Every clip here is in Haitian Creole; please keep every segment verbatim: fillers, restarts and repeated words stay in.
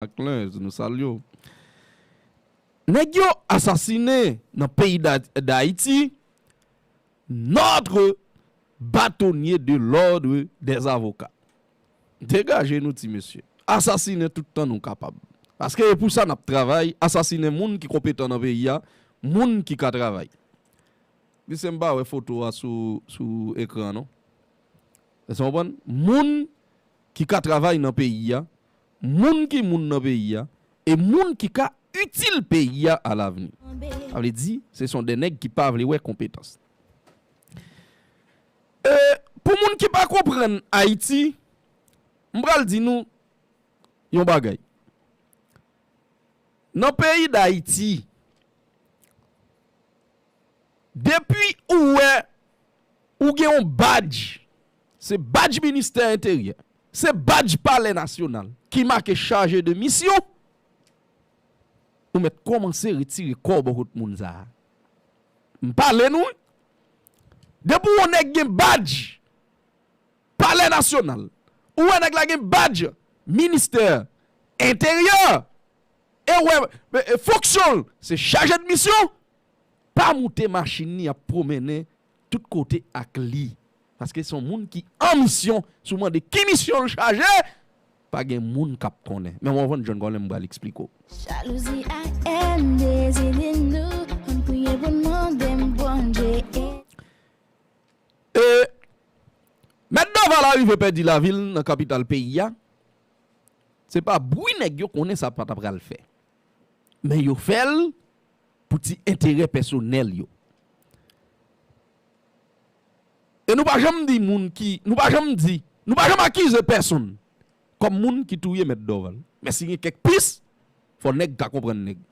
Franklin, nou salye w. Nèg yo asasinen nan peyi Da- Dayiti, notre bâtonnier de l'ordre des avocats. Degaje nou, ti mesye. Asasinen tout tan nou kapab. Paske e pou sa n ap travay, asasinen moun ki konpetan nan peyi a, moun ki ka travay. Mesye, m pa wè foto a sou, sou ekran, non. Èske w konprann? Moun ki ka travay nan peyi a, moun ki moun nan peyi a, e moun ki ka itil peyi a alavni. Sa vle di, se son de nèg ki pa vle wè konpetans. E pou moun ki pa konprann Ayiti, m pral di nou yon bagay. Nan peyi Dayiti, depi ou wè ou gen yon badj, se badj Ministè Enteryè, se badj Palè Nasyonal ki make chaje de misyon, ou mèt kòmanse retire kò bò kot moun sa a. M pale nou, wi. Depi yon nèg gen badj Palè Nasyonal, ou wè nèg la gen badj Ministè Enteryè, e ou wè e, e, fonksyon l se chaje de misyon, pa moute machin li ap pwomennen tout kote ak li. Paske se yon moun ki an misyon. Si w mande ki misyon l chaje, pa gen moun k ap konnen. Men w anvan John Colin, m pral eksplike w. Jalouzi ak èn dezini nou, ann priye pou n mande m Bondye. E Mèt Dorval arive pèdi lavi l nan kapital peyi a. Se pa bri nèg yo konnen sa pa ta pral fè. Men yo fè l pou ti enterè pèsonèl yo. E nou pa janm di moun ki, nou pa janm di, nou pa janm akize pèsonn kòm moun ki touye Mèt Dorval. Men si gen kèk pis, fò nèg ka konprann nèg.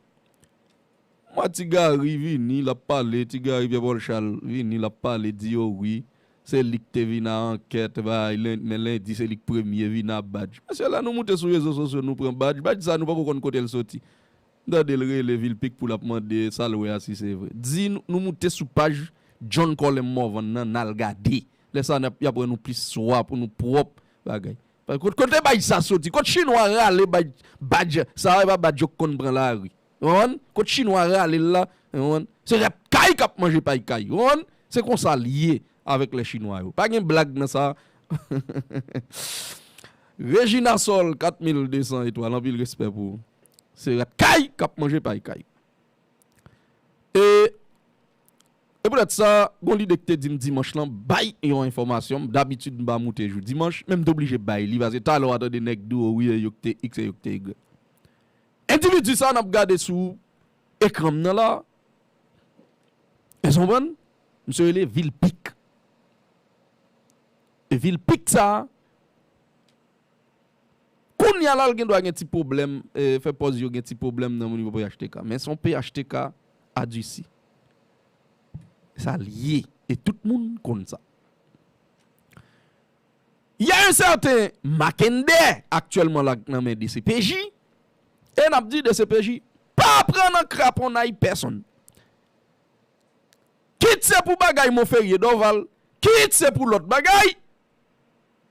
Mwa Ti Gary vini, l ap pale, Ti Gary Pierre Paul Charles vini, l ap pale, di yo wi, se li k te vin a ankèt, bay, len- men lendi se li k premye vin a badj. Mesye, la nou moute sou rezo sosyo, nou pran badj. Badj sa, nou poko konn kote l soti. M tande l rele Vilpic pou l ap mande sa l wè a si se vre. Di nou, nou moute sou paj John Colin Morvan nan, n al gade. Lè sa, n ap, y ap wè nou plis swa pou nou pwòp bagay. Kot, kote badj sa soti? Kot chinwa rale badj, badj sa, e pa badj yo k konn pran lari. Ou konprann? Kot chinwa rale l la, ou konprann? Se rèt kay k ap manje pay kay. Ou konprann? Se konsa l ye avèk lè chinwa yo. Pa gen blag nan sa. Regina Sol, kat mil de san etwal, anpil respè pou ou. Se rèt kay k ap manje pay kay. E, e poutèt sa, gon lidè ki te di m dimanch lan, bay yon enfòmasyon, dabitid m pa moute jou dimanch, men m te oblije bay li, paske talè w a tande nèg di w, wi, e yo ki te X, e yo ki te Y. Endividi sa n ap gade sou ekran m nan la, èske w konprann? Misye rele Vilpic. E Vilpic sa, kounye a la, l gen dwa gen ti pwoblèm, e, fè pòz yo gen ti pwoblèm nan nivo P H T K. Men se yon P H T K adisi. Sa l ye. E tout moun konn sa. Y a un certain Mackenday, aktyèlman la nan men D C P J. E n ap di D C P J, pa pran nan kraponnay pèsonn. Kit se pou bagay Monferrier Dorval, kit se pou lòt bagay,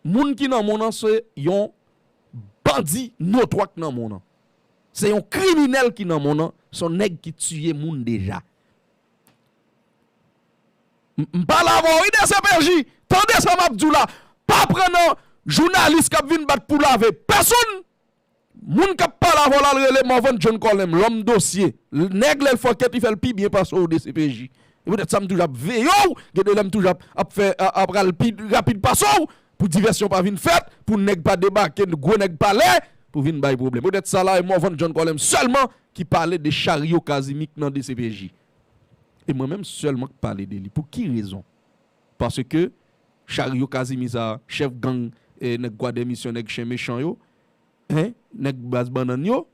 moun ki nan mòn nan se yon bandi notwa k nan mòn nan. Se yon kriminèl ki nan mòn nan, se yon nèg ki tiye moun deja. M, m pale avè w, wi, D C P J, tande sa m ap di w la, pa pran nan jounalis k ap vin bat pou lave pèsonn. Moun k ap pale avè w la, l rele Morvan John Colin, lòm dosye. Nèg, lè l fè ankèt, li fè l pi byen pase w, D C P J. E poutèt sa, m toujou ap veye w, gen de lè m toujou ap, ap fè, a- ap pral pi rapid pase w, pou divèsyon pa vin fèt, pou nèg pa debake, gwo nèg palè, pou vin bay pwoblèm. Poutèt sa la, e Morvan John Colin sèlman ki pale de Chariot Casimir nan D C P J. E mwen menm sèlman k pale de li. Pou ki rezon? Paske Chariot Casimir sa, chèf gang, e, nèg Kwadèmisyon, nèg chen mechan yo, en, nèg baz bannann yo,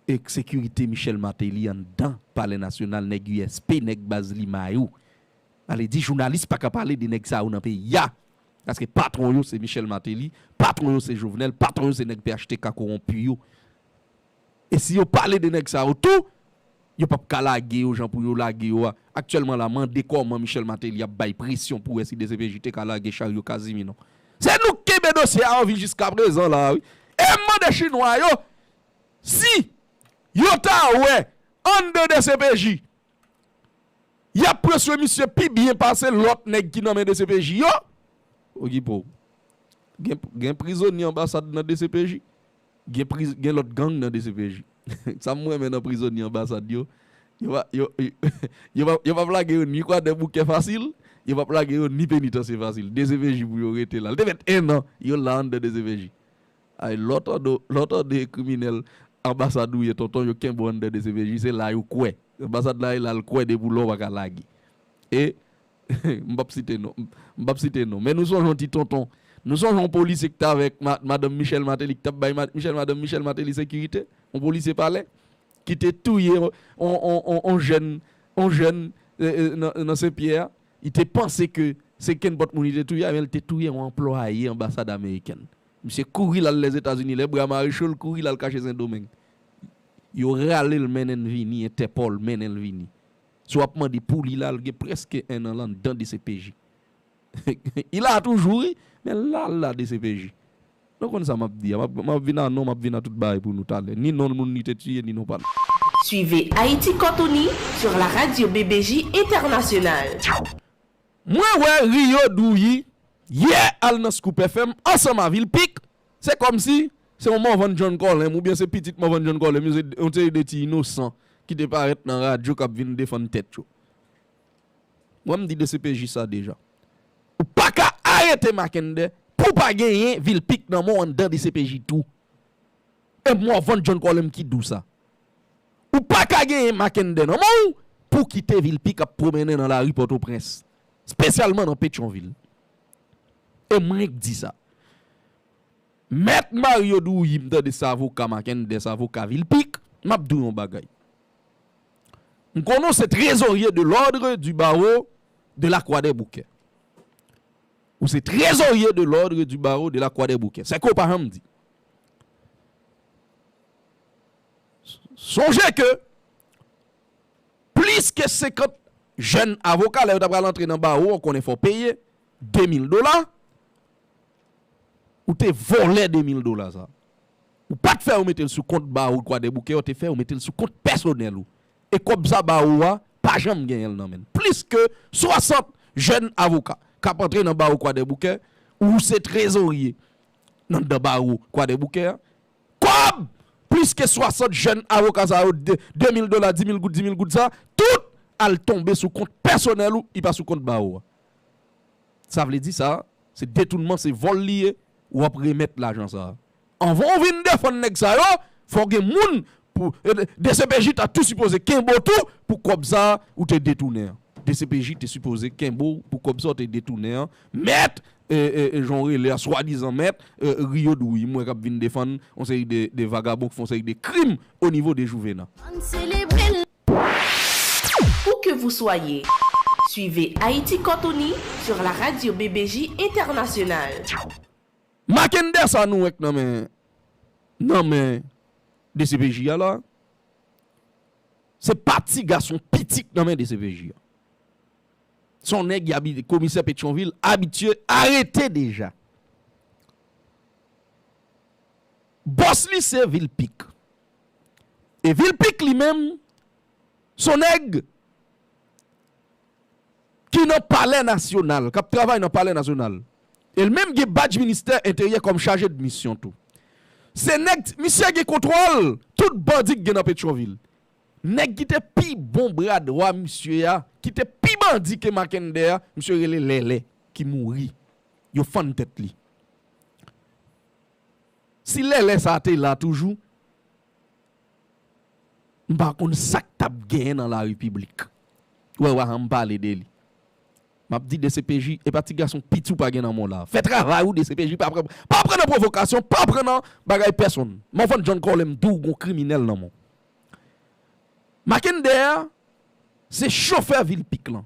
e sekirite Michel Martelly anndan Palè Nasyonal, nèg U S P, nèg baz Lima yo. Sa vle di jounalis pa ka pale de nèg sa yo nan peyi a. Paske patwon yo se Michel Martelly, patwon yo se Jovenel, patwon yo se nèg P H T K kowonpi yo. E si yo pale de nèg sa yo tou, yo p ap ka lage yo jan pou yo lage yo a. Aktyèlman la, mande kòman Michel Martelly ap bay presyon pou wè si D C P J te ka lage Chariot Casimir non. Se nou k kenbe dosye a an vi jiskaprezan la, wi. E m mande chinwa yo, Si yo ta wè anndan D C P J, y ap preswe misye pi byen pase lòt nèg ki nan men D C P J yo, okipe w. Gen, gen prizonye anbasad nan D C P J, gen, priz, gen lòt gang nan D C P J. Sa m renmen nan prizonye anbasad yo, yo pa, yo, yo pa, yo p ap lage yo ni Kwadèboukè fasil, yo p ap lage yo ni Penitansye fasil. D C P J pou yo rete la. Li te fèt en an, yo la anndan D C P J. Ay, lè w tande, lè w tande kriminèl anbasad ou ye, tonton, yo kenbe w anndan D C P J, se la yo kwè. Anbasad la, e la l kwè depi w la w pa ka lage. E, m p ap site non, m p ap site non. Men nou sonje yon ti tonton, nou sonje yon polisye ki t avèk ma-, madanm Michel Martelly, ki t ap bay ma-, Michel, madanm Michel Martelly sekirite, yon polisye palè, ki te touye yon, yon, yon, yon, yon jèn, yon jèn, e, e, nan, nan Senpyè a. Li te panse ke se kenpòt moun li te touye a, men li te touye yon anplwaye anbasad amerikèn. Misye kouri l al Lèzetazini, lè bra mare cho, l kouri l al kache Sendomeng. Yo rale l mennen l vini, Entèpòl mennen l vini. Si w ap mande pou li la, l gen prèske en an l anndan D C P J. Li la toujou, wi, men l la, l la D C P J. Nou konn sa m ap di a, m ap, m ap vin a non, m ap vin a tout bagay pou nou talè. Ni non moun li te tiye, ni non pa l. Suivez Haïti Cortoni sur la radio B B J Internationale. Mwen wè Rio Douyi yè al nan Scoop F M ansanm a Vilpic. Se kòmsi se yon Morvan John Colem oubyen se pitit Morvan John Colem, yon se, yon seri de ti inosan ki te parèt nan radyo k ap vin defann tèt yo. Mwen, m di D C P J sa deja. Ou pa ka arete Mackendy pou pa genyen Vilpic nan men w anndan D C P J tou. E Morvan John Colem ki di w sa. Ou pa ka genyen Mackendy nan men w pou kite Vilpic ap pwomennen nan lari Pòtoprens, espesyalman nan Petyonvil. E mwen k di sa. Mèt Mario Douyi, m tande se avoka Mackendy, se avoka Vilpic, m ap di w yon bagay. M konnen w se trezorye de l'ordre du barreau de la Croix des Bouquets. Ou se trezorye de l'ordre du barreau de la Croix des Bouquets. Se ke w pa janm di. Sonje ke plis ke senkant jèn avoka, lè yo ta pral antre nan bawo a, w konnen fò w peye de mil dola, ou te vòlè de mil dola sa. Ou pa t fè yo mete l sou kont bawo Kwadèboukè, yo te fè yo mete l sou kont pèsonèl ou. E kòb sa bawo a pa janm genyen l nan men l. Plis ke swasant jèn avoka k ap antre nan bawo Kwadèboukè, ou se trezorye nan, nan bawo Kwadèboukè a. Kòb plis ke swasant jèn avoka sa yo, de, de mil dola, di mil goud, di mil goud sa, tout al tonbe sou kont pèsonèl ou, li pa sou kont bawo a. Sa vle di sa, se detounman, se vòl li ye, w ap remèt lajan sa a. Anvan w vin defann nèg sa yo, fò w gen moun pou, e, D C P J ta tou sipoze kenbe w tou pou kòb sa a ou te detounen an. D C P J te sipoze kenbe w pou kòb sa w te detounen an. Mèt, e, e, e, jan w rele a, swadizan mèt, e, Rio Douyi, m wè k ap vin defann yon seri de, de vagabon k fè yon seri de krim o nivo de Juvena. Ann selebre l. Où que vous soyez, suivez Haïti Cortoni sur la radio B B J Internationale. Mackendy sa nou wè k nan men, nan men D C P J a la, se pa ti gason piti k nan men D C P J a. Se yon nèg ki abitye, komisè Petyonvil, abitye, arete deja. Bòs li se Vilpic. E Vilpic li menm, se yon nèg ki nan Palè Nasyonal, k ap travay nan Palè Nasyonal. E l menm gen badj ministè Enteryè kòm chaje de misyon tou. Se nèg, misye gen kontwòl tout bandi k gen nan Petyonvil. Nèg ki te pi bon bra dwa misye a, ki te pi bandi ke Mackendy a, misye rele Lèlè, ki mouri. Yo fann tèt li. Si Lèlè sa te la toujou, m pa konn sa k t ap genyen nan larepiblik. Ou wè, w a janm pale de li. M ap di D C P J, e pa ti gason piti w pa gen nan men w la. Fè travay ou, D C P J, pa pran, pa pran nan pwovokasyon, pa pran nan bagay pèsonn. Morvan John Colem di w gon kriminèl nan men w. Mackendy a, se chofè Vilpic lan.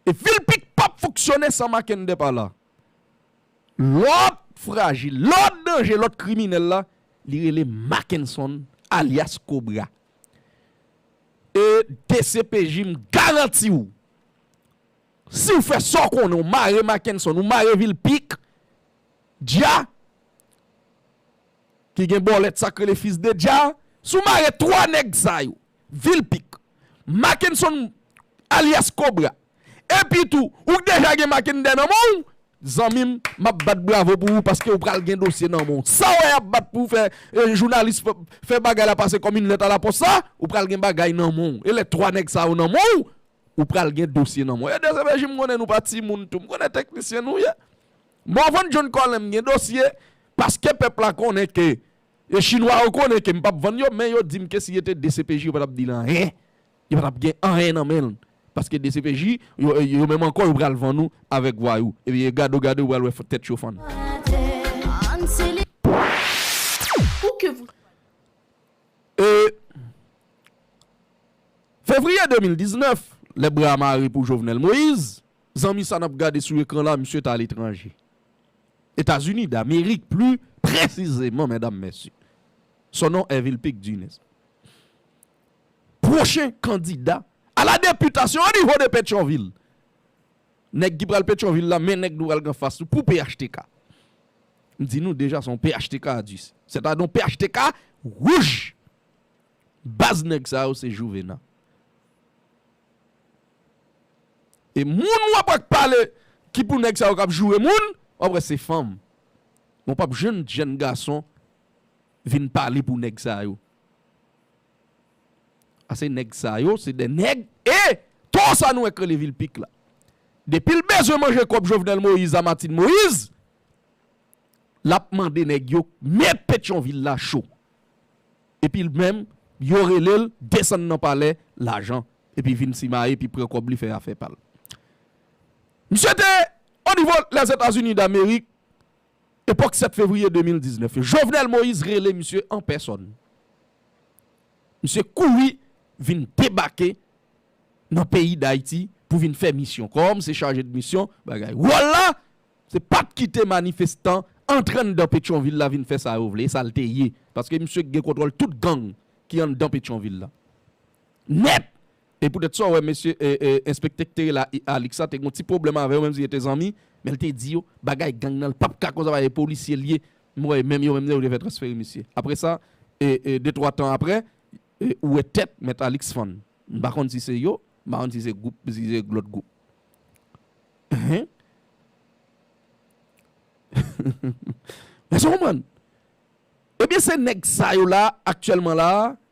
E Vilpic p ap fonksyone san Mackendy pa la. Lòt frajil, lòt danje, lòt kriminèl la, li rele Mackenson, alyas Kobra. E D C P J, m garanti w, si w fè sa w konnen, w mare Mackenson, w mare Vilpic, dja, ki gen bòlèt sa k rele Fils de Jah, si w mare twa nèg sa yo, Vilpic, Mackenson alyas Kobra, epi tou, ou deja gen Mackenson nan men w, zanmi m, m ap bat bravo pou ou paske ou pral gen dosye nan men w. Sa w wè y ap bat pou w fè, e, jounalis fè, fè bagay la pase kòm yon lèt a la pòs sa, ou pral gen bagay nan men w. E lè twa nèg sa yo nan men w, ou pral gen dosye nan men w. E D C P J, m konnen nou pa timoun tou. M konnen teknisyen nou ye. Morvan John Colem gen dosye paske pèp la konnen ke, e chinwa yo konnen ke m p ap vann yo, men yo di m ke si yo te D C P J, yo pa t ap di l anyen. Yo pa t ap gen anyen nan men l. Paske D C P J, yo, yo menm ankò, yo pral vann ou avèk vwayou. Epi gade w, gade w pral wè tèt yo fann. Ou ke vou- E, fevriye de mil diznèf, lè bra mare pou Jovenel Moïse, zanmi sa n ap gade sou ekran la, misye t aletranje. Etazini Damerik, pli presizeman, medam, mesye. Son non è Vilpic Dunes. Pwochen kandida a la depitasyon o nivo de Petyonvil. Nèg ki pral Petyonvil la, men nèg nou pral gen anfas nou pou P H T K. M di nou deja, se yon P H T K a dis. Sètadi yon P H T K wouj. Baz nèg sa yo se Jouvena. E moun w ap wè k pale ki pou nèg sa yo k ap joure moun, w ap wè se fanm. Men w p ap jwenn jèn gason vin pale pou nèg sa yo. Ase nèg sa yo, se de nèg, e to sa nou wè k rele Vilpic la. Depi l bezwen manje kòb Jovenel Moïse a Martine Moïse, l ap mande nèg yo met Petyonvil la cho. Epi l menm, yo rele l desann nan palè lajan, epi vin simaye, epi pran kòb li fè afè pa l. Misye te o nivo Lèzetazini Damerik, epòk sèt fevriye de mil diznèf yo. Jovenel Moïse rele misye an pèsòn. Misye kouri vin debake nan peyi Dayiti pou vin fè misyon. Kòm se chaje de misyon, bagay. Wòl la, se pa t kite manifestan antre anndan Petyonvil la vin fè sa yo vle, e sa l te ye. Paske misye gen kontwòl tout gang ki anndan Petyonvil la. Nèt! E poutèt sa, w wè mesye, e, e, enspektè ki te rele a, Alix la, te gen yon ti pwoblèm avè yo, menm si yo te zanmi, men l te di yo, bagay gang nan, l p ap ka konsa, paske polisye l ye. M wè menm yo menm yo te fè transfere misye. Apre sa, e, e, de twa tan apre, e, ou wè tèt Mèt Alix fann. M pa konn si se yo, m pa konn si se gwoup, si se lòt gwoup. Hein? Èske w konprann? Ebyen, se nèg sa yo la, aktyèlman la,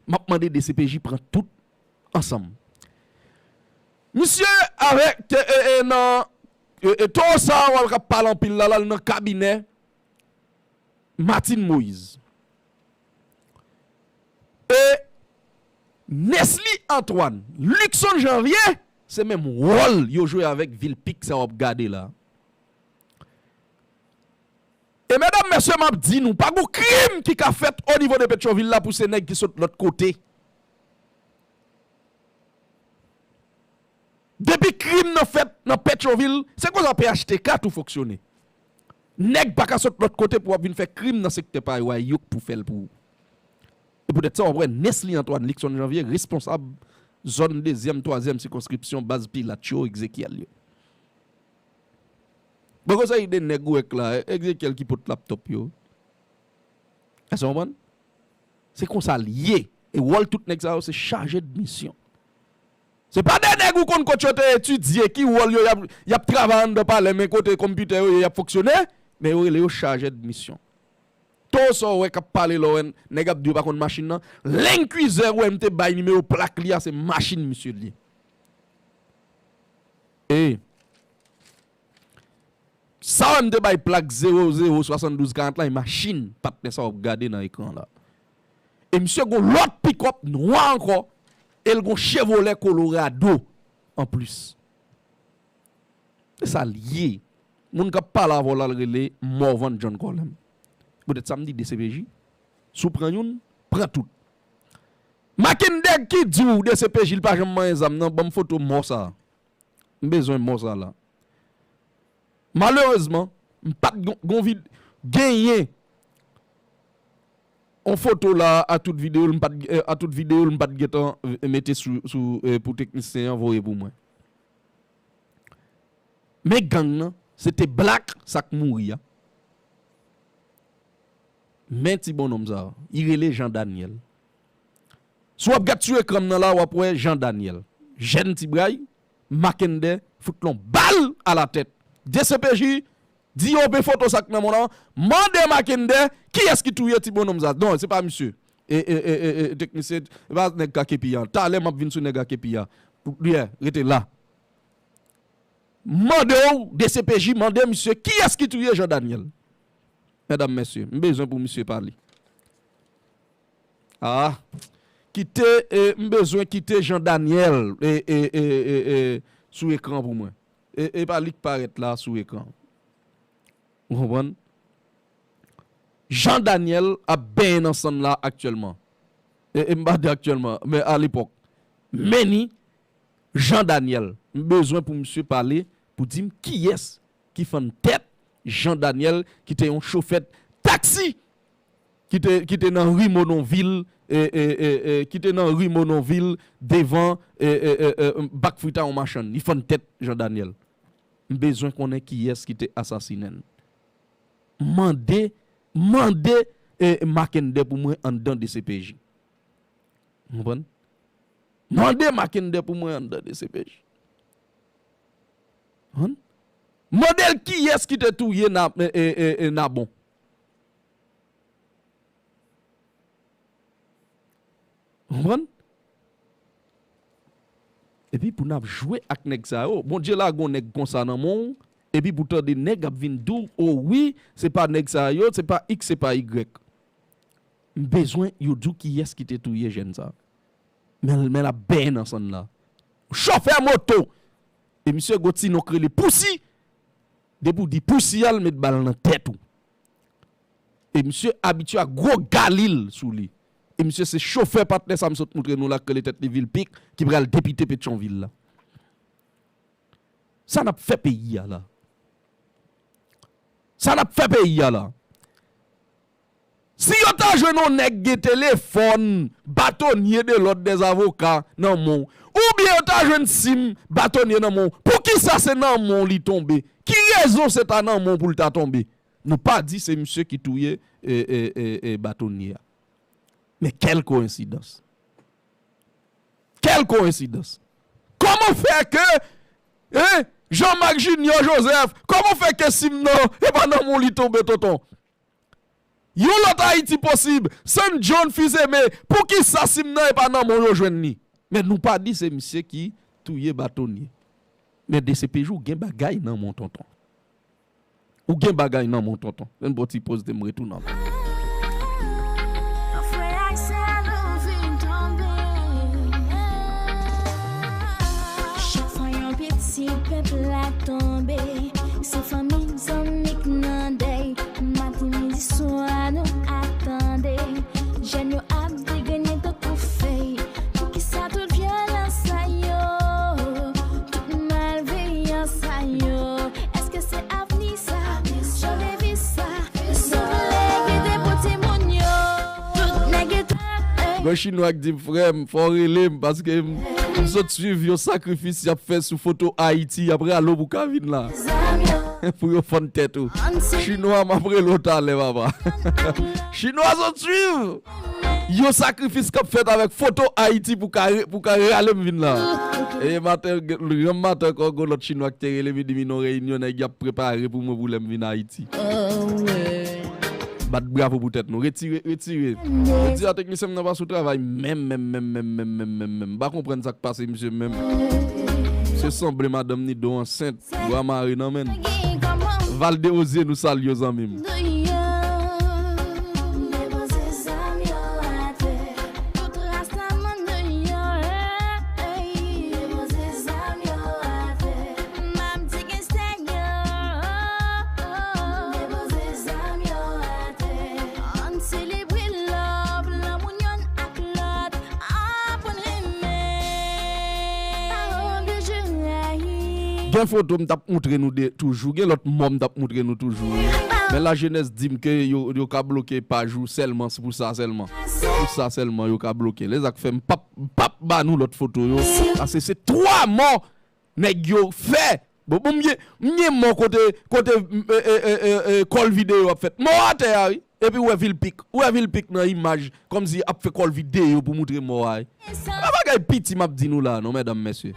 m ap mande D C P J pran tout ansanm. Misye avèk, e, e, nan, e, e, toro sa a, w ap pale anpil la, la, l nan kabinè Martine Moïse. E Nesly Antoine, Luckson Janvier, se menm wòl yo jwe avèk Vilpic sa w ap gade la. E medam, mesye, m ap di nou, pa gon krim ki ka fèt o nivo de Petyonvil la pou se nèg ki sot lòt kote. Depi krim nan fèt nan Petyonvil, se konsa P H T K tou fonksyone. Nèg pa ka sot lòt kote pou w ap vin fè krim nan sektè pa yo a, yo k pou fè l pou ou. E poutèt sa, w ap wè Nesly Antoine, Luckson Janvier, responsab zòn dezyèm, twazyèm sikonskripsyon, baz Pilat yo, Egzekyèl yo. Bon, konsa ide nèg ou wè k la, Egzekyèl ki pot laptòp yo. Èske w konprann? Se konsa l ye. E wòl tout nèg sa yo, se chaje de misyon. Se pa de nèg ou konn kot yo te etidye, ki wòl yo, y ap, y ap travay anndan palè, men kote konpitè yo ye, y ap fonksyone, men yo rele yo chaje de misyon. Toro sa w wè k ap pale la, w wè nèg ap di yo pa konn machin nan. Land Cruiser, w wè m te bay nimewo plak li a, se machin misye l ye. E sa w wè m te bay plak zewo zewo swasanndouz karant la, e machin patnè sa w ap gade nan ekran la. E misye gon lòt pikòp nwa ankò, e l gon Chevrolet Colorado anplis. Se sa l ye. Moun k ap pale avè w la, l rele Morvan John Colem. Poutèt sa, m di D C P J, si w pran youn, pran tout. Makindèg ki di w D C P J, l pa janm manyen zam nan, ban m foto mò sa a. M bezwen mò sa la. Malerezman, m pa t gon, gon vid-, genyen yon foto la a tout videyo l, m pa t, eh, a tout videyo l, m pa t gentan, eh, mete sou, sou, eh, pou teknisyen an voye pou mwen. Men gang nan, se te Black sa k mouri a. Men ti bonnonm sa, li rele Jean Daniel. Si w ap gad sou ekran m nan la, w ap wè Jean Daniel. Jèn ti bray, Makendè fout l on bal alatèt. D C P J, di yo men foto sa k nan men w lan, mande Makendè kiyès ki touye ti bonnonm sa. Non, se pa misye. E, e, e, e, e, teknisyen, se pa nèg k a kepi a. Talè m ap vin sou nèg a kepi a. Yeah, rete la. Mande w, D C P J, mande misye kiyès ki touye Jean Daniel. Medam, mesye, m bezwen pou misye pale. Ah, kite, e, m bezwen kite Jean Daniel, e, e, e, e, e, sou ekran pou mwen. E, e pa li k parèt la sou ekran. Ou konprann? Jean Daniel ap benyen nan sann la aktyèlman. E, e m pa di aktyèlman, men alepòk. Men ni Jean Daniel. M bezwen pou misye pale, pou di m kiyès ki fann tèt Jean Daniel, ki te yon chofè taksi, ki te, ki te nan ri Mononvil, e, e, e, e, ki te nan ri Mononvil, devan, e, e, e, e, bak frita yon machann. Li fann tèt Jean Daniel. M bezwen konnen kiyès ki te asasinen l. Mande, mande, e, Makendè pou mwen anndan D C P J. Ou konprann? Mande Makendè pou mwen anndan D C P J. Konprann? Mande l kiyès ki te touye Na-, e, e, e, e, Nabon. Konprann? Epi pou n ap jwe ak nèg sa yo, Bondye lage yon nèg konsa nan men w, epi pou tande nèg ap vin di w, o wi, se pa nèg sa yo, se pa X, se pa Y. M bezwen yo di w kiyès ki te touye jèn sa. Men, men l ap benyen nan sann la. Chofè moto! E misye gon ti non k rele Pousi. Depi w di Pousi a, l met bal nan tèt ou. E misye abitye ak gwo galil sou li. E misye se chofè patnè sa m sot moutre nou la k rele tèt li Vilpik, ki pral depite Petyonvil la. Sa n ap fè peyi a la? Sa n ap fè peyi a la? Si yo ta jwenn yon nèg gen telefòn, batonye de lòd dè zavoka nan men w, oubyen yo ta jwenn sim batonye nan men w, poukisa se nan men w li tonbe? Ki rezon se ta nan men w pou l ta tonbe? Nou pa di se misye ki touye, e, e, e, e, batonye a. Men kèl koyensidans! Kèl koyensidans! Kòman fè ke, en, Jean Marc Junior Joseph, kòman fè ke sim nan, e pa nan men w li tonbe, tonton? Yon lòt Ayiti posib, Saint John Fils-Aimé, poukisa sim nan e pa nan men w yo jwenn li? Men nou pa di se misye ki touye batonye. Men D C P J, ou gen bagay nan men w, tonton. Ou gen bagay nan men w, tonton. Ann ba w ti poz de m retounen ankò. Frè ak sè nou vin tonbe. Chak fwa yon pitit pèp la tonbe, se fanmi, zanmi k nan dèy. Maten, midi, swa, nou ap tande jèn yo ap degrennen tankou fèy. Poukisa tout vyolans sa yo, tout malveyans sa yo? Èske se avni sa, jodi vi sa, nou vle kite pou timoun yo? Tout nèg yo ta, ey. Gon chinwa k di m, frè m, fò w rele m, paske m, m sot swiv yon sakrifis y ap fè sou foto Ayiti, y ap rale w pou w ka vin la. Pou yo fann tèt ou. Chinwa, m ap rele w talè, papa. Chinwa sot swiv yon sakrifis k ap fèt avèk foto Ayiti pou ka re-, pou ka rale m vin la. E maten, granm maten ankò, gon lòt chinwa ki te rele m, li di m, non, reyinyon, nèg y ap prepare pou mwen pou lè m vin Ayiti. Bat bravo pou tèt nou. Retire, retire. Yo di a teknisyen m nan pa sou travay menm, menm, menm. M pa konprann sa k pase misye menm. Misye sanble madanm ni do ansent. Bwa mare nan men l. Valde Ozier, nou salye w, zanmi m. Gen foto m t ap moutre nou de, toujou, gen lòt mò m t ap moutre nou toujou. Men lajenès di m ke yo, yo ka bloke paj ou sèlman, se pou sa sèlman. Pou sa sèlman yo ka bloke. Lè sa k fè m p ap, m p ap ba nou lòt foto yo. Paske se twa mò nèg yo fè. Bon, bon, m gen, m gen mò kote, kote, e, e, kòl videyo ap fèt. Mò atè a, wi. Epi ou wè Vilpic, ou wè Vilpic nan imaj, kòmsi ap fè kò l videyo pou moutre mò a. Se pa bagay piti m ap di nou la non, medam, mesye.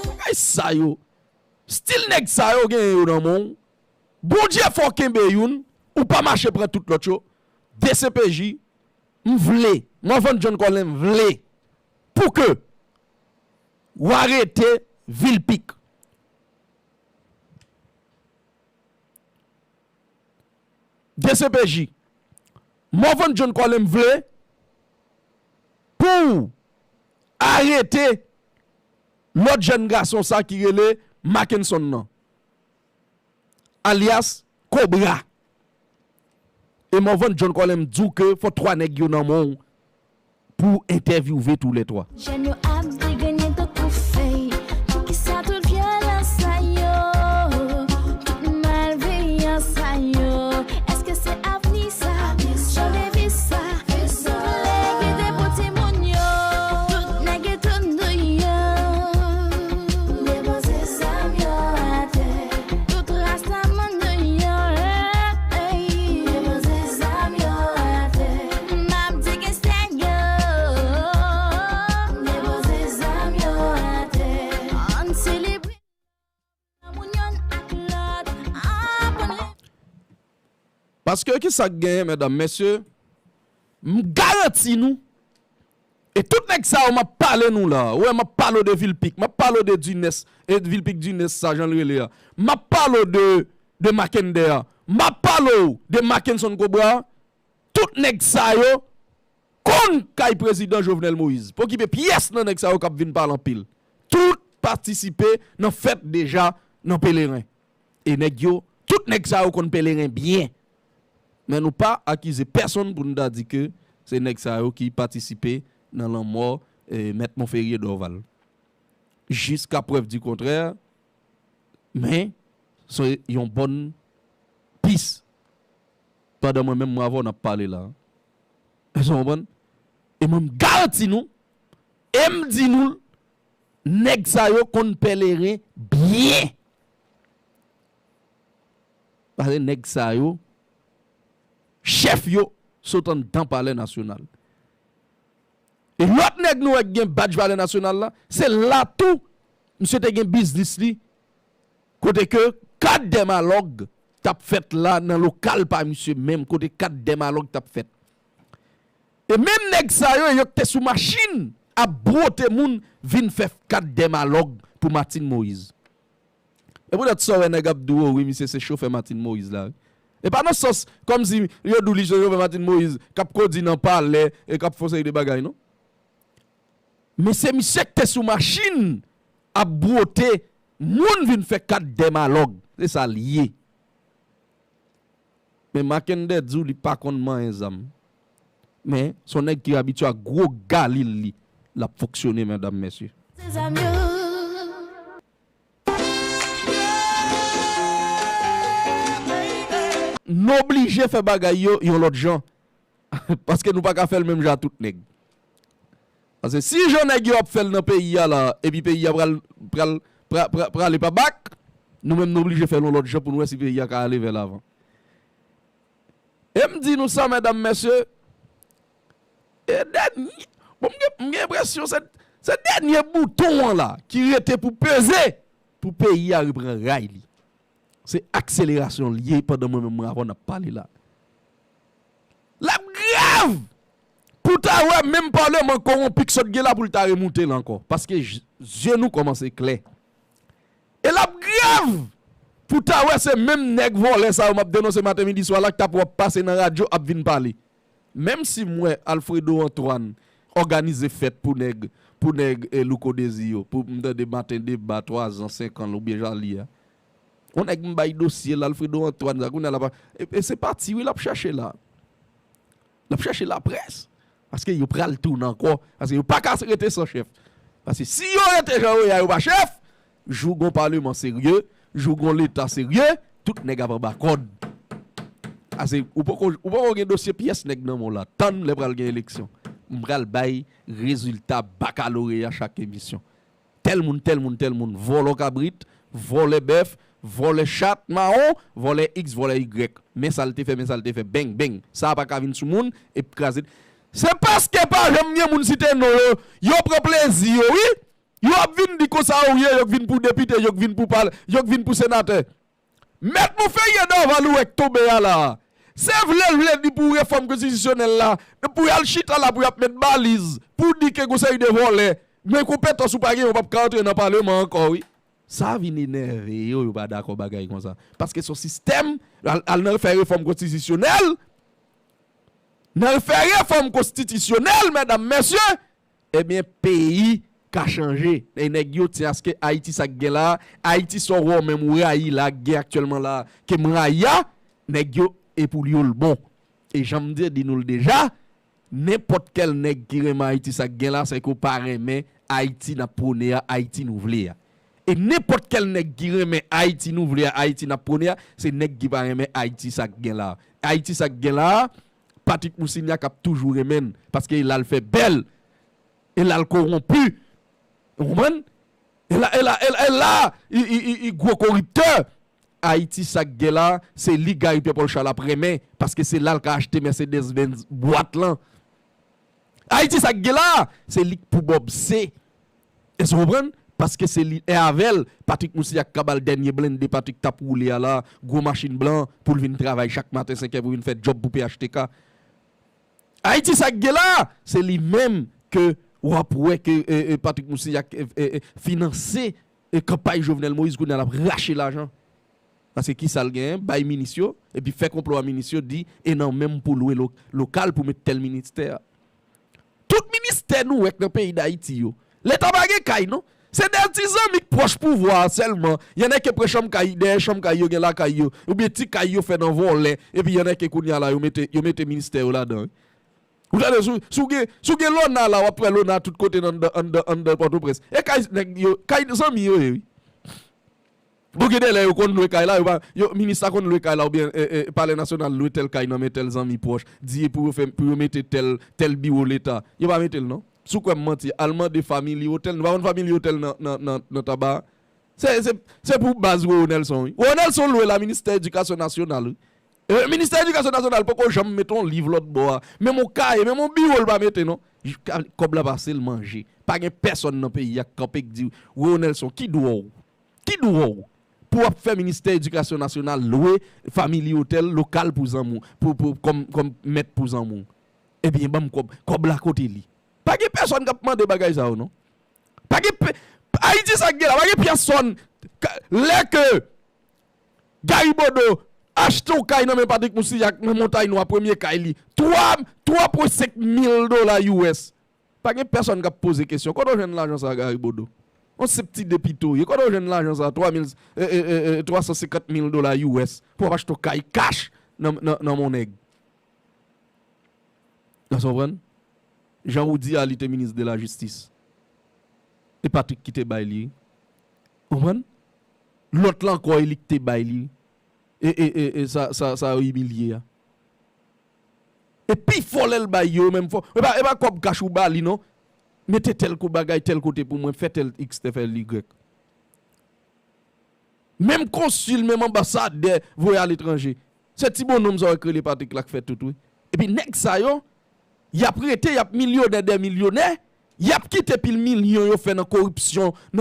Bagay sa yo, stil nèg sa yo genyen yo nan men w. Bondye fè w kenbe youn, ou pa mache pran tout lòt yo. D C P J, m vle, Morvan John Colin vle pou ke w arete Vilpic. D C P J, Morvan John Colin vle pou w arete lòt jèn gason sa ki rele Mackenson nan, alyas Cobra. E Morvan John Colin m di w ke fò twa nèg yo nan men w pou entèvyouve toulètwa. Jèn yo ap degrenn tankou fèy. Poukisa tout vyolans sa yo? Tout malveyans sa yo? Èske se avni sa? Chanje vi sa? Lè ki te pou timoun yo. Tout nèg yo tout deyò. Depoze zam yo atè. Tout rasta moun deyò. Depoze zam yo atè. M ap di gangsta yo. Depoze zam yo atè. Ann selebre. Paske ki sa k genyen, medam, mesye, m garanti nou, e tout nèg sa yo m ap pale nou la, ou wè, m ap pale w de Vilpic, m ap pale w de Dunes, e Vilpic Dunes sa, jan l rele a, m ap pale w de, de Mackenday a, m ap pale w de Mackenson Cobra, tout nèg sa yo konn kay prezidan Jovenel Moïse. Pa okipe pyès nan nèg sa yo k ap vin pale anpil. Tout patisipe nan fèt deja nan Pelerin. E nèg yo, tout nèg sa yo konn Pelerin byen. Men nou pa akize pèsonn pou nou ta di ke se nèg sa yo ki patisipe nan lanmò, eh, Mèt Monferrier Dorval. Jiska prèv di kontrè, men se yon bòn pis. Pandan mwen menm, mwen avè w n ap pale la. Èske w konprann? E mwen, m garanti nou, e m di nou, nèg sa yo konn Pelerin byen. Paske nèg sa yo, chèf yo sot anndan Palè Nasyonal. E lòt nèg nou wè k gen badj Palè Nasyonal la, se la tou misye te gen biznis li, kote ke kat dè malòg t ap fèt la nan lokal pa misye menm, kote kat dè malòg t ap fèt. E menm nèg sa yo, yo k te sou machin ap bwote moun vin fè kat dè malòg pou Martine Moïse. E poutèt sa w wè nèg ap di w, o wi, misye se chofè Martine Moïse la, wi. E pa nan sans kòmsi yo di w li se chofè Martine Moïse k ap kondi nan palè e k ap fè yon seri de bagay, non. Men se misye k te sou machin ap bwote moun vin fè kat dè malòg. Se sa l ye. Men Mackenday di w li pa konn manyen zam. Men se yon nèg ki abitye ak gwo galil li. L ap fonksyone, medam, mesye. Nou oblije fè bagay yo yon lòt jan. Paske nou pa ka fè l menm jan a tout nèg. Paske si jan nèg yo ap fè l nan peyi a la, epi peyi a pral, pral, pra- pra- prale pa bak, nou menm nou oblije fè l yon lòt jan pou nou wè si peyi a ka ale vè lavan. E m di nou sa, medam, mesye, e dènye, bon, m gen, m gen enpresyon se, se dènye bouton an la ki rete pou peze pou peyi a reprann ray li. Se akselerasyon l ye pandan mwen menm mwen avè w n ap pale la. L ap grav pou ta wè menm palman kowonpi k sot gen la pou l ta remoute l ankò. Paske j- zye nou kòmanse klè. E l ap grav pou ta wè se menm nèg vòlè sa yo m ap denonse maten, midi, swa la k t ap wè ap pase nan radyo ap vin pale. Menm si m wè Alfredo Antoine òganize fèt pou nèg, pou nèg, eh, Louko Désir yo, pou m tande Maten Deba, Twazan, Senkan, oubyen Jali a. Yon nèg m bay dosye l, Alfredo Antoine, sa kounye a l ap, e, e se pati wi l ap chèche la. L ap chèche laprès. Paske yo pral tounen ankò. Paske yo pa ka rete san chèf. Paske si yo rete jan yo ye a, yo pa chèf, jou gon palman serye, jou gon leta serye, tout nèg ap anba kòd. Paske ou poko, ou poko gen dosye pyès nèg nan men w la. Tann lè pral gen eleksyon. M pral bay rezilta bakaloreya chak emisyon. Tèl moun, tèl moun, tèl moun, vòlò kabrit, Vòlè bèf, vòlè chat mawon, vòlè X, vòlè Y. Men sa l te fè, men sa l te fè. Beng, beng. Sa a pa ka vin sou moun e kraze. Se paske pa janm gen moun site non yo. Yo pran plezi yo, wi. Yo ap vin di konsa ou ye, yo k vin pou depite, yo k vin pou pal, yo k vin pou senatè. Mèt Monferrier Dorval ou wè k tonbe a la. Se vle l vle di pou refòm konstitisyonèl la, pou y al chita la pou y ap met baliz, pou di ke gon seri de vòlè. Men konpetans ou pa gen, ou p ap ka antre nan paleman ankò, wi. Sa vin enève yo, yo pa dakò bagay konsa. Paske se yon sistèm, al, al nan fè refòm konstitisyonèl, nan fè refòm konstitisyonèl, medam, mesye, ebyen, peyi ka chanje. E nèg yo tyen aske Ayiti sa k gen la, Ayiti sa w wè w menm ou rayi la, k gen aktyèlman la, ke m rayi a, nèg yo e pou yo l bon. E jan m te di nou l deja, nenpòt kèl nèg ki renmen Ayiti sa k gen la, se ke w pa renmen Ayiti n ap pwone a, Ayiti nou vle a. E nenpòt kèl nèg ki renmen Ayiti nou vle a, Ayiti n ap pwone a, se nèg ki pa renmen Ayiti sa k gen la. Ayiti sa k gen la, Patrick Moussignac ap toujou renmen l, paske e la l fè bèl, e la l kowonpi. Ou konprann? E la, e la, e la, e la, i, i, i, i gwo koriptè. Ayiti sa k gen la, se li Gary Pierre Paul Charles ap renmen, paske se la l ka achte Mercedes Benz bwat lan. Ayiti sa k gen la, se li k pou Bob C. Èske w konprann? Paske se li, e avè l, Patrick Moussignac ka ba l dènye blende Patrick t ap woule a la, gwo machin blan, pou l vin travay chak maten senk è pou vin fè djòb pou P H T K. Ayiti sa k gen la, se li menm ke w ap wè ke, e, e, Patrick Moussignac, e, e, e, finanse, e, kanpay Jovenel Moïse, kounye a l ap rache lajan. Paske kisa l genyen? Bay minis yo, epi fè konplo a minis yo, di, e nan men m pou lwe lo-, lokal pou met tèl ministè. Tout ministè nou wè k nan peyi Dayiti yo, Leta pa gen kay non. Se dèyè ti zanmi k pwòch pouvwa a sèlman. Y en a ke pran chanm kay, dèyè chanm kay yo gen lakay yo, oubyen ti kay yo fè nan vòlè, epi y en a ke kounye a la yo mete, yo mete ministè yo ladan, wi. Ou tande, si w, si w gen, si w gen lona la, w ap wè lona tout kote nan, anndan, anndan, anndan Pòtoprens. E kay nèg yo, kay zanmi yo ye, wi. Bon, gen de lè yo konn lwe kay la, yo pa, yo, minis la konn lwe kay la, oubyen, e, e, Palè Nasyonal lwe tèl kay nan men tèl zanmi pwòch, di e pou yo fè, pou yo mete tèl, tèl biwo Leta. Yo pa mete l non. Si w kwè m manti, al mande Family Hotel. Nou pa konn Family Hotel nan, nan, nan, nan Taba a? Se, se, se pou baz Roro Nelson, wi. Roro Nelson lwe la Ministè Edikasyon Nasyonal, wi. E, Ministè Edikasyon Nasyonal poko janm mete yon liv lòt bò a. Menm yon kaye, menm yon biwo l pa mete non. J-, ka-, kòb la pase l manje. Pa gen pèsonn nan peyi a k kanpe k di, Roro Nelson, ki dwa w? Ki dwa w? Pou w ap fè Ministè Edikasyon Nasyonal lwe Family Hotel lokal pou zanmi w, pou, pou, kòm, kòm mèt pou zanmi w. Ebyen, ban m kòb, kòb la kote li? Pa gen pèsonn k ap mande bagay sa yo non. Pa gen pe-, Ayiti sa k gen la, pa gen pyès sòn. Ka-, lè ke Gary Bodeau achte yon kay nan men Patrick Moussignac nan Montay Nwa, premye kay li, twa, twa pwen senk mil dola U S. Pa gen pèsonn k ap poze kesyon, kote w jwenn lajan sa a, Gary Bodeau? Yon senp ti depite w ye, kote w jwenn lajan sa a, twa mil, e, e, e, e, twa san senkant mil dola U S, pou w ap achte yon kay kach nan, nan, nan men yon nèg? Èske w konprann? Jean Roudy a, li te minis de la jistis. E Patrick ki te bay li. Ou konprann? Lòt la ankò, e li ki te bay li. E, e, e, e sa, sa, sa yo imilye a. E pi fò lè l bay yo, menm fò. E pa, e pa kòb kach ou ba li, non. Mete tèl ko bagay, tèl kote pou mwen, fè tèl X, fè Y. Menm konsil, menm anbasadè voye aletranje. Se ti bonnonm sa w wè k rele Patrick la k fè tout, wi. Epi nèg sa yo, y ap rete, y ap milyonè dè milyonè, y ap kite pil milyon yo fè nan koripsyon,